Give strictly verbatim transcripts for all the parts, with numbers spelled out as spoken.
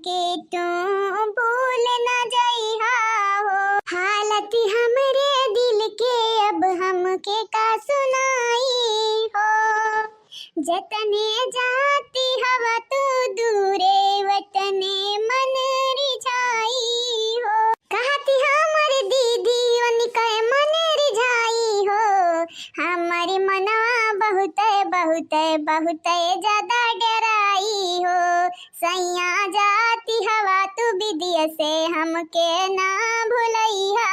के तू भूल न जइहा हो। हालत हमरे दिल के अब हमके का सुनाई हो। जतने जाति हवा तू दूरे, वतने मन रिझाई हो। कहती हमर दीदी उनके मन रिझाई हो। हमर मनवा बहुते, बहुते, बहुते ज्यादा डराई हो। सैया जाति हवा तू विदेसे, हमके ना भुलैहा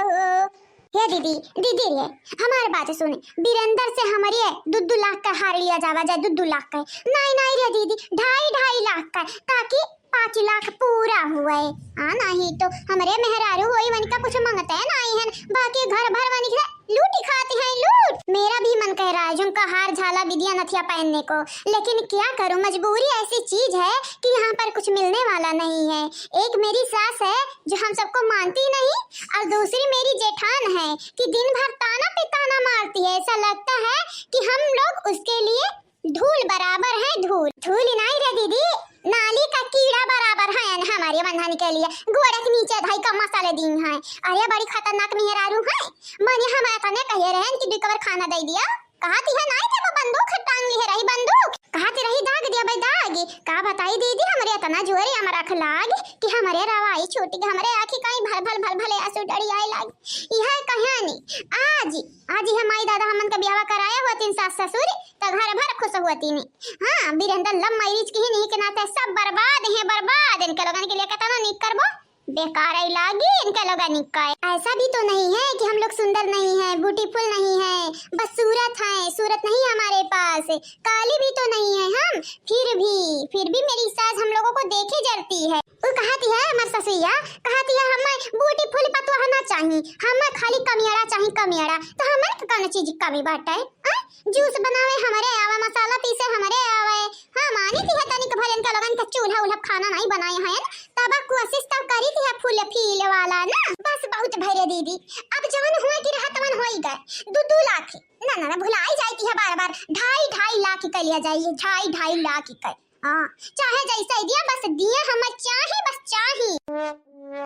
हो। हे दीदी, दीदी रे, हमार बात सुने, बीरेंदर से हमरे दू दू लाख का हार लिया जावा जाए, दू दू लाख का। नाई, नाई रे दीदी, ढाई, ढाई लाख का, ताकि पाँच लाख पूरा हुए। हाँ, नहीं तो हमरे मेहरारू होई, उनका कुछ मंगते नाई हन, बाकी घर भर उनके लूटी खाती हैं, लूट। मेरा भी मन कह रहा है झुमका, हार, झाला, बिदिया, नथिया पहनने को, लेकिन क्या करूं, मजबूरी ऐसी चीज है कि यहाँ पर कुछ मिलने वाला नहीं है। एक मेरी सास है जो हम सबको मानती नहीं, और दूसरी मेरी जेठान है कि दिन भर ताना पे ताना मारती है। ऐसा लगता है कि हम लोग उसके लिए धूल बराबर है, धूल। धूल नाई रे दीदी, नाली का कीड़ा बराबर है हमरे मनहन के लिए। गोड़क नीचे धई का मसाले दी हैं। अरे, बड़ी खतरनाक मेहरारू है। मने हम एतने कहे रहन कि दुई कवर खाना दे दिया। कहती है नाई के वो बंदूक है, टांग ली है रही बंदूक। कहती रही दाग दिया भाई दाग। का बताई दीदी, हमरे इतना जोरे अमरख लाग कि हमरे रवाई छूट गई, हमरे आँखी काई भल भल भल भले आंसू डड़ी आए लाग। यह कहानी आज, आज यह माई दादा हमन का ब्याह कराया हुआ तीन सास ससुर, तो घर भर खुश हुआ तीन। हाँ, बीरेंदर love marriage की ही नहीं के नाते सब बर्बाद हैं, बर्बाद। इनके लोगन के लिए कितना निक करबो, बेकार ही लागी इनके लोगन का। ऐसा भी तो नहीं है कि हम लोग सुंदर नहीं हैं, beautiful नहीं हैं, बस सूरत हैं, सूरत नहीं हमारे पास, काली भी तो नहीं है हम, फिर भी, फिर भी मेरी सास हम लोगों को देखे जरती है। उ कहती है, हमार ससुइया कहती है, "हमें beautiful पतोह ना चाही, हमें खाली कमियाड़ा चाही, कमियाड़ा।" तो हमें तो कौन चीज की कमी बाटे, हैं? जूस बनावे हमरे आवे, मसाला पीसे हमरे आवे। हाँ, मानी थी है तनिक भर इनका लोगन का चूल्हा उल्हा खाना नहीं बनाए हैं, तब कोशिश तब करी थी है फूल फील वाला ना। बस बहुत भरे दीदी, अब जवन हुआ कि रहा तवन होई गए। दू दू लाख, ना, ना, ना, भुलाई जाती है बार बार, ढाई ढाई लाख के लिया जाइए, ढाई ढाई लाख के। हाँ, चाहे जैसे ही दिया, बस दिया हमें चाही, बस चाही।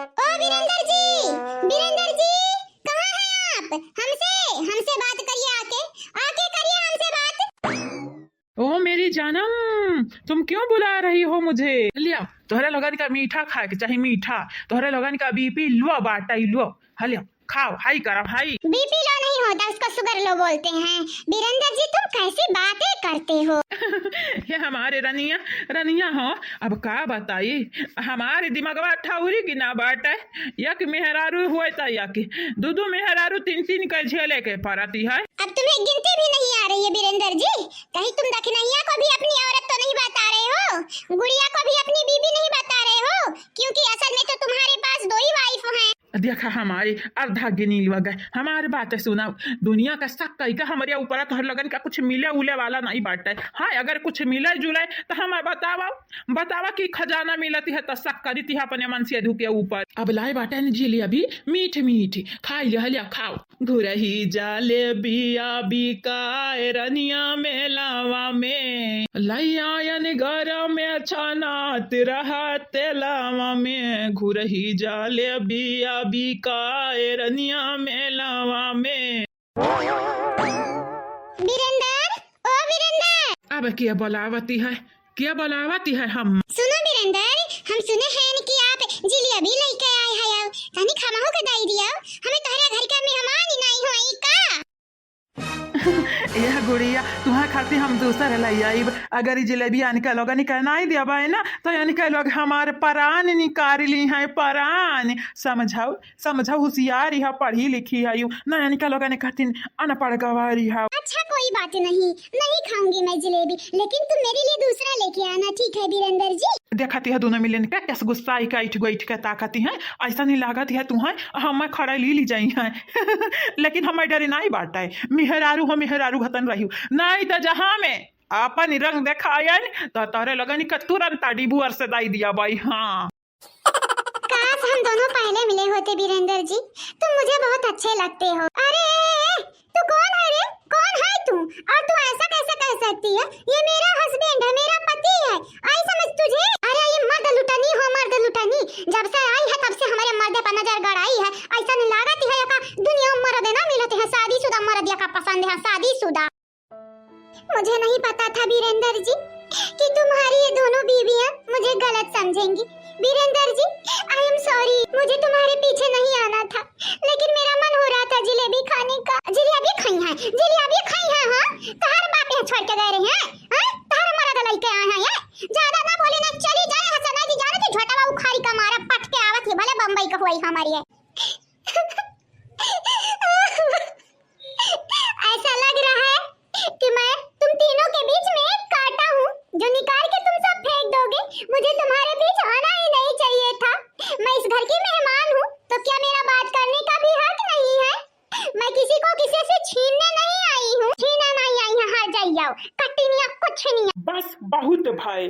ओ बीरेंदर जी, बीरेंदर जी, कहाँ हैं आप? हमसे, हमसे बात करिए आके, आके करिए हमसे बात। ओ मेरी जानम, तुम क्यों बुला रही हो मुझे? लिया, तोहरे लोगन का मीठा खाए के चाही, मीठा। तोहरे लोगन का BP low बाटे, low। हाँ, लिया। खाओ, हाई करो, हाई। BP low नहीं होता, उसको sugar low बोलते हैं। बीरेंदर जी, तुम कैसी बातें करते हो? ये हमारे रनिया, रनिया हो, अब का बताई, हमारे दिमागवा ठौरी की ना बाटे, एक मेहरारू हुए त एक, दू दू मेहरारू तीन तीन के झेले के पड़ती है। अब तुम्हें गिनती भी नहीं आ रही है बीरेंदर जी, कहीं तुम दखिनहिया को भी अपनी औरत तो नहीं बता रहे हो, गुड़िया को भी अपनी बीबी नहीं बता रहे हो, क्योंकि असल में तो तुम्हारे पास दो ही wife हैं। देखा हमारे अर्धा गिनी लोग है, हमारे बात सुनाओ। दुनिया का शक कई का हमरे ऊपर तोहर लोगन का कुछ मिले उले वाला नहीं बाटे। हाँ, अगर कुछ मिले जुले तो हम बतावा, बतावा कि खजाना मिलती है तो शक करी थी अपने मन से धू के ऊपर। अब लाए बाटे न जिलेबी मीठ मीठ, खाई लिया, लिया खाओ। घुरही जलेबिया बिकाए रनिया मेलावा में, लैयायन घर में छनात रहा तेलावा में। घुरही जलेबिया बिकाए रनिया मेलावा में। बीरेंदर, ओ बीरेंदर। अब क्या बोलावती है, क्या बोलावती है हम? सुनो बीरेंदर, हम सुने हैं कि आप जिलेबी लेके आए हैं, अब तनिक हमहू के दई दियो, हमें तोहरा घर का मेहमान ही नहीं होई का? यह गुड़िया, तुम्हारे खातिर हम दूसर ले आइब। अगर ई जिलेबी अनका लोगन के नाई देबे ना, तो अनका लोग हमार परान निकाल ली हैं, परान। समझाओ, समझाओ, होशियार यहाँ, पढ़ी लिखी है यू, ना अनका लोगन खातिर अनपढ़ गवारी है। अच्छा, कोई बात नहीं, नहीं खाऊंगी मैं जिलेबी, लेकिन तुम मेरे लिए दूसरा लेके आना, ठीक है बीरेंदर जी? देखती है दोनों मिलन के कैसे गुस्सा आई के ऐठ गो ऐठ के ताकती हैं, ऐसा नहीं लागत है तुम्हें हम खड़ा ली ली जाई हैं। लेकिन हमें डरे नहीं बाटे, मेहरारू हो, मेहरारू घतन रही, नहीं तो जहाँ में अपन रंग देखायन तो तोरे लगन के तुरंत डिबुअर से दाई दिया बाई। हाँ। काश हम दोनों पहले मिले होते बीरेंदर जी, तुम मुझे बहुत अच्छे लगते हो। अरे, तू कौन है रे? कौन है तू? और तू ऐसा कैसे कह सकती है? ये मेरा husband है, मेरा पति है। आई समझ तुझे? अरे, ये मर्द लुटनी हो, बीबियाँ मुझे गलत समझेंगी। वीरेंद्र जी, I am sorry, मुझे तुम्हारे पीछे नहीं आना था, लेकिन मेरा मन हो रहा था जिलेबी खाने का। जिलेबी खाई है, जिलेबी खाई है, हाँ? तहार बाप यहाँ छोड़ के गए रहे हैं, हाँ? तहार मरद लइके आए हैं ये। ज्यादा ना बोले ना, चली जाए यहाँ से, नहीं जाने की झोटवा उखाड़ी का मारा पट के आवत है, भले बम्बई का हुई हमारी है। ऐसा लग रहा है कि मैं तुम तीनों के बीच में एक कांटा हूँ, जो निकाल के तुम सब फेंक दोगे। मुझे तुम्हारे बीच आना ही नहीं चाहिए था। मैं इस घर की मेहमान हूँ, तो क्या मेरा बात करने का भी हक नहीं है? मैं किसी को किसी से छीनने नहीं आई हूँ, छीना नहीं आई हूँ। हाँ, जाई जाओ, कट्टी नहीं, कुछ नहीं। बस, बहुत भाई।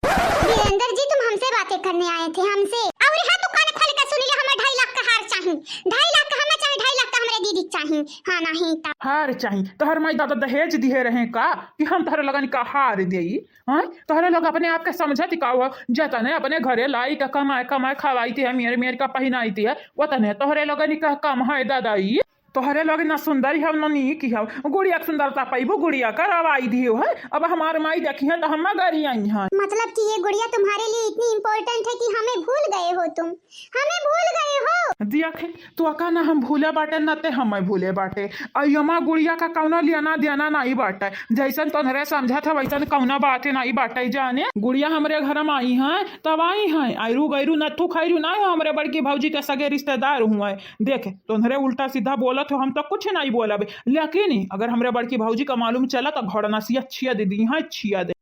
वीरेंद्र जी, तुम हमसे बातें करने आए थे, हमसे। अउर हाँ, तू कान खोल के सुन ले, हमें ढाई लाख का हार चाही, ढाई लाख का हमें चाही, ढाई लाख का हमरे दीदी चाही। हाँ, नहीं ता। हार चाही? तोहर माई दादा दहेज दिहे रहे का कि हम तोहरे लोगन का हार देई? हाँ, तोहरे लोग अपने आप के समझत का हो? जतने अपने घरे लाई का कमाए, कमाए खवाई थी, मेर मेर का पहिनाई थी, वतने तोहरे लोगन का कम है दादा ई। तोहरे लगे ना सुंदरी हव, ना नीक हव। गुड़िया के सुंदरता पैबू, गुड़िया करवाई दियो है। अब हमार माई देखी है तो हम गरियाई हैं। मतलब कि ये गुड़िया तुम्हारे लिए इतनी important है कि हमें भूल गए हो तुम, हमें भूल गए हो। देखे, तो का ना हम भूले बाटे, ना ते हमें भूले बाटे। अयमा गुड़िया का कौनो लेना देना नहीं बाटे। जैसन तोहरे समझत है वैसन कौनो बात नहीं बाटे। जाने गुड़िया हमरे घर में आई है, तब आई है। आयरू गैरू नथु खैरू ना हो, हमरे बड़की भौजी के सगे रिश्तेदार हुए। देख, तोहरे उल्टा सीधा बोलत हो, हम तो कुछ नहीं बोलब, लेकिन अगर हमरे बड़की भौजी का मालूम चला तो घोड़नसिया छिया दे दी, हाँ, छिया दे।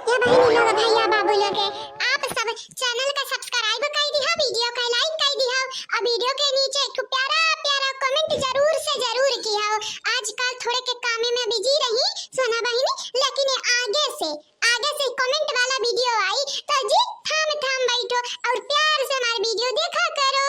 ये बहनी लोग, भैया बाबू लोग, आप सब channel का subscribe कर दिया, video का like कर दिया और video के नीचे एक ठो प्यारा प्यारा comment जरूर से जरूर किया। आजकल थोड़े के कामे में busy रही सोना बहनी, लेकिन ये आगे से आगे से comment वाला video आई तो जी थाम थाम बैठो और प्यार से हमार video देखा करो।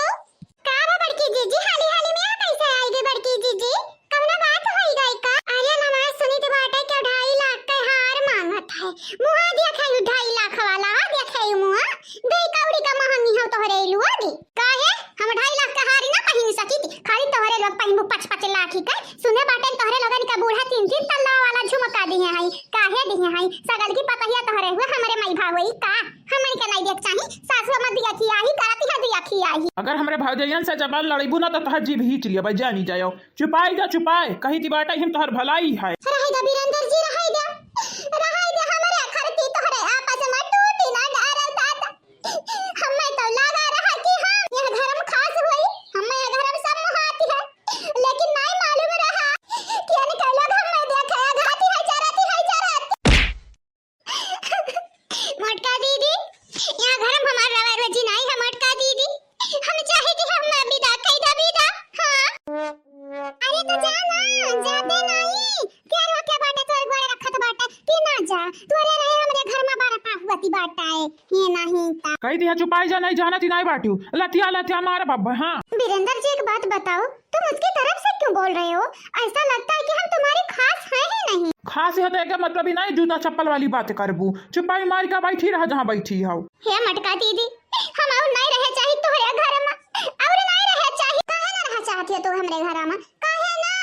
का बा बड़की जीजी, हाली हाली में आप कैसे आई गई बड़की जीजी? कौनो बात होई गई का? अरे हमार सुनित बाटे के ढाई लाख के हार मांगत है। मुहा देखे यू ढाई लाख वाला, हाँ देखे यू मुहा। दे कौड़ी का महंगी हो तोहरे लुआ दी। काहे? हम ढाई लाख का हार ना पहिन सकित, खाली तोहरे लोग पहिनबू पाँच पाँच लाख ही के। सुने बाटे तोहरे लोगन का बूढ़ा तीन तीन तल्ला वाला झुमका दिए हैं, काहे दिए हैं? सगल की पतहिया तोहरे हुआ, हमरे माई भावई का? हमन के नहीं देख चाही, सासु मत दिया खियाही, करती है दिया खियाही। अगर हमरे भौजैयन से जबान लड़ीबू ना तो तोहर जीभ हीच लिया, जानी जायो। चुपाई जा, चुपाई, कही दी बाटे हम तोहर भलाई है। रहे दे वीरेंद्र जी, रहे दे, रहे दे, हमरे खरती तोहरे आपस में टूटी ना डारल दादा। हमें तो लगा रहा कि हम यह धर्म खास होई, हमें यह धर्म सब मुहाती है, लेकिन नहीं मालूम रहा कि इनके लोग हमें देखे घाती है, चराती है, चराती। मोटका दीदी, यहाँ घर में हमार रवा रोजी नहीं है मोटका दीदी, हम चाहे कि हम विदा कई दा विदा। हाँ। अरे तो जा ना, जाते नहीं। क्या रोके बाटे तोर गोड़े रखत बाटे कि ना जा। तोरे रहे हमरे घर में बारह पाहुआती बाटा है। ये नहीं ता। कही दिया चुपाई जा, नहीं जाना ती नहीं बाटियो। लतिया लतिया मार बब्बा, हाँ। वीरेंद्र जी एक बात बताओ, तुम उसकी तरफ से क्यों बोल रहे हो? ऐसा लगता है कि हम तुम्हारे खास हैं ही नहीं। खास है तो एक मतलब ही नहीं, जूता चप्पल वाली बात करबू। चुपाई मार के बैठी रह जहाँ बैठी हो। हे मटका दीदी, हम और नहीं रहे चाही तोहरे घर में, और नहीं रहे चाही। काहे ना रह चाहती है तू हमरे घर में? काहे ना?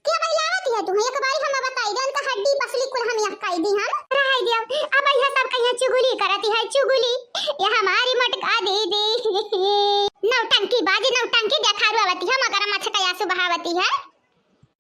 क्या बहिलावत है तू? एक बारी हम बताई दे, उनका हड्डी पसली कुल हम यहाँ काई दी हम। रह दिया, अब यह सब कहीं चुगली करती है, चुगली। ये हमारी मटका दीदी। नौटंकी बाजी, नौटंकी देखा रुआवती है, मगर मछकया सुबहावती है।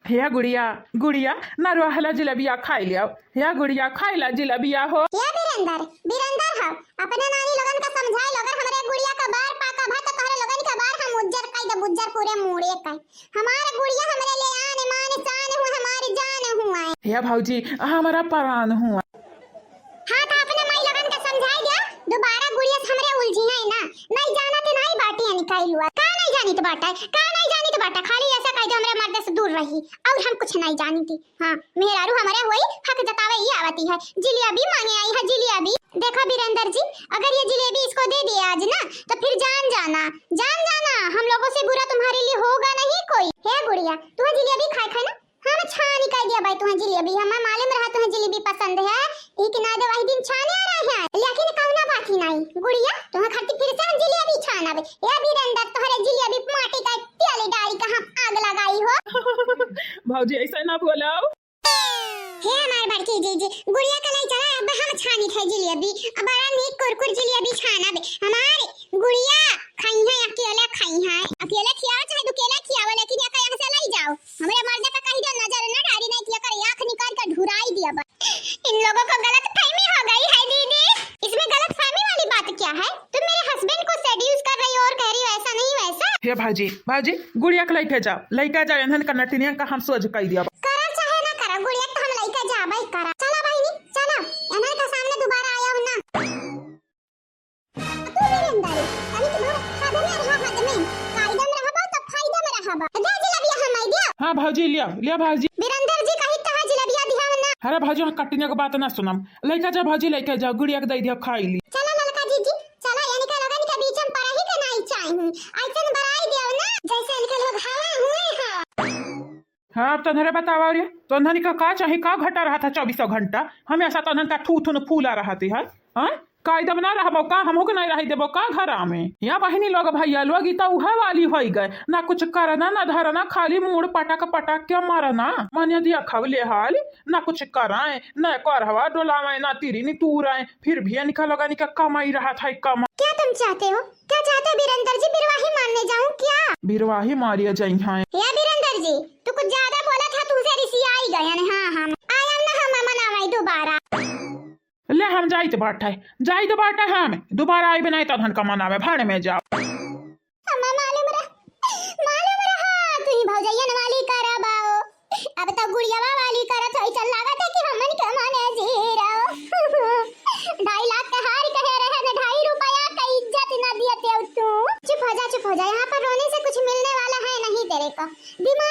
हे गुड़िया, गुड़िया, ना रोहला जिलेबिया खाई लिया। हे गुड़िया, खाई ला जिलेबिया हो। हे बीरेंदर, बीरेंदर हो, अपने नानी लोगन का समझाए लो, अगर हमरे गुड़िया का बार पाका भा तो तोहरे लोगन का बार हम उज्जर कई दे, उज्जर पूरे मूड़े का। हमार गुड़िया हमरे लिए आन, मान, शान हुआ, हमारी जान हुआ। हे भौजी, हमारा प्राण हुआ। हाँ, तो अपने माई लोगन का समझाए दिया, दोबारा गुड़िया से हमरे उलझी है ना, नहीं जाना तो नहीं बाटी है निकाल हुआ। का नहीं जानी तो बाटा है, का नहीं जानी तो बाटा, खाली ऐसा कह दे हमरे मर्द से दूर रही, और हम कुछ नहीं जानी थी। हाँ, मेहरारू हमरे हुई हक जतावे ही आवती है, जिलेबी मांगे आई है, जिलेबी। देखो बीरेंदर जी, अगर ये जिलेबी इसको दे दिए आज ना, तो फिर जान जाना, जान जाना, हम लोगों से बुरा तुम्हारे लिए होगा नहीं कोई। हे गुड़िया, तुम्हें जिलेबी खाए खाए ना, हम छानी कह दिया भाई तुम्हें जिलेबी, हमें मालूम रहा तुम्हें जिलेबी पसंद है, ई कि ना दे वही दिन छाने आ रहे हैं, लेकिन कौना बात ही नहीं। गुड़िया, तुम्हें खातिर फिर से हम जिलेबी छानब। ए बीरेंदर, तोहरे जिलेबी माटी का तेल डाल के हम आग लगाई हो। भौजी, ऐसा ना बोलाओ। हे हमार बड़की जीजी, गुड़िया का लाई चला, अब हम छान जिलेबी, अब बड़ा नीक कुरकुर जिलेबी छाना बे। हमारे गुड़िया खाई है, अकेला खाई है। अकेला खियाओ चाहे दुकेला खियाओ, लेकिन या यहाँ से लाई जाओ। हमरे मर्दे का कही दो नजर न डारी, नहीं तो एकर आँख निकाल के ढुराई दिया बा। इन लोगों को गलतफहमी हो गई है दीदी। इसमें गलतफहमी वाली बात क्या है? तुम मेरे husband को seduce कर रही हो और कह रही हो ऐसा नहीं वैसा। हे भाजी, भाजी, गुड़िया के लइके जाओ, लइके जाओ, इन्हन का नटिनिया का हम सोझ कई दिया। करा चाहे ना करा, गुड़िया तो हम लइके जाबे करा। चला बहिनी, चला, इन्हन के सामने दोबारा आया हो ना। तू वीरेंद्र, तनी तुम्हारे फायदे में रहा, फायदे में। फायदे में रहबा तो फायदे में रहबा। दे जिलेबिया हम आई दिया। हाँ भाजी, लिया, लिया भाजी। वीरेंद्र जी कही कहा जिलेबिया दिया ना। अरे भाजी, हाँ कटिनिया के बात ना सुनम। लइका जा भाजी, लइका जा, गुड़िया के दे दिया, खाई ली। चला ललका जीजी, चला, यानी का लोगन के बीच में पड़ा ही के नहीं चाहिए। ऐसन बड़ाई दियो ना, जैसे इनके लोग हवा हुए हैं। हाँ, अब तोहरे बतावा रे, तोहनी का का चाही, का घटा रहा था चौबीसों घंटा? हमेशा तोहन का थू थू न फूला रहती है, हाँ? का एकदम ना रहबो का, हमहू के नहीं रही देबो का घरा में? या बहिनी लोग, भैया लोग, ई तो उहे वाली होई गए, ना कुछ करना, ना धरना, खाली मूड़ पटक पटक के मरना। मने दिया खवले हाल, ना कुछ कराए, ना करहवा डोलावे, ना तिरी नितूराए, फिर भी इनका लोगन का कमाई रहत है कमा। क्या तुम चाहते हो? क्या चाहते हो बीरेंद्र जी? बिरवाही मारने जाऊं क्या? बिरवाही मारिया जाई हैं। या बीरेंद्र जी, तू कुछ ज्यादा बोला था, तुमसे रिसियाई गयन। हाँ, हम आयम ना, हम मनावाई दोबारा। ले हम जाइत बाटे, जाइत बाटे हम, दोबारा आइबे नहीं तब हमका मनावे, भाड़ में जाओ। हमें मालूम रहा, मालूम रहा, तू ही भौजैयन वाली करबाओ। अब तो गुड़ियावा वाली करत होई, चल लागत है कि हमन के मने जी रहो। ढाई लाख के हार कहे रहे न, ढाई रुपया का इज्जत न दिए तेउ तू। चुप हो जा, चुप हो जा, यहाँ पर रोने से कुछ मिलने वाला है नहीं तेरे को। दिमाग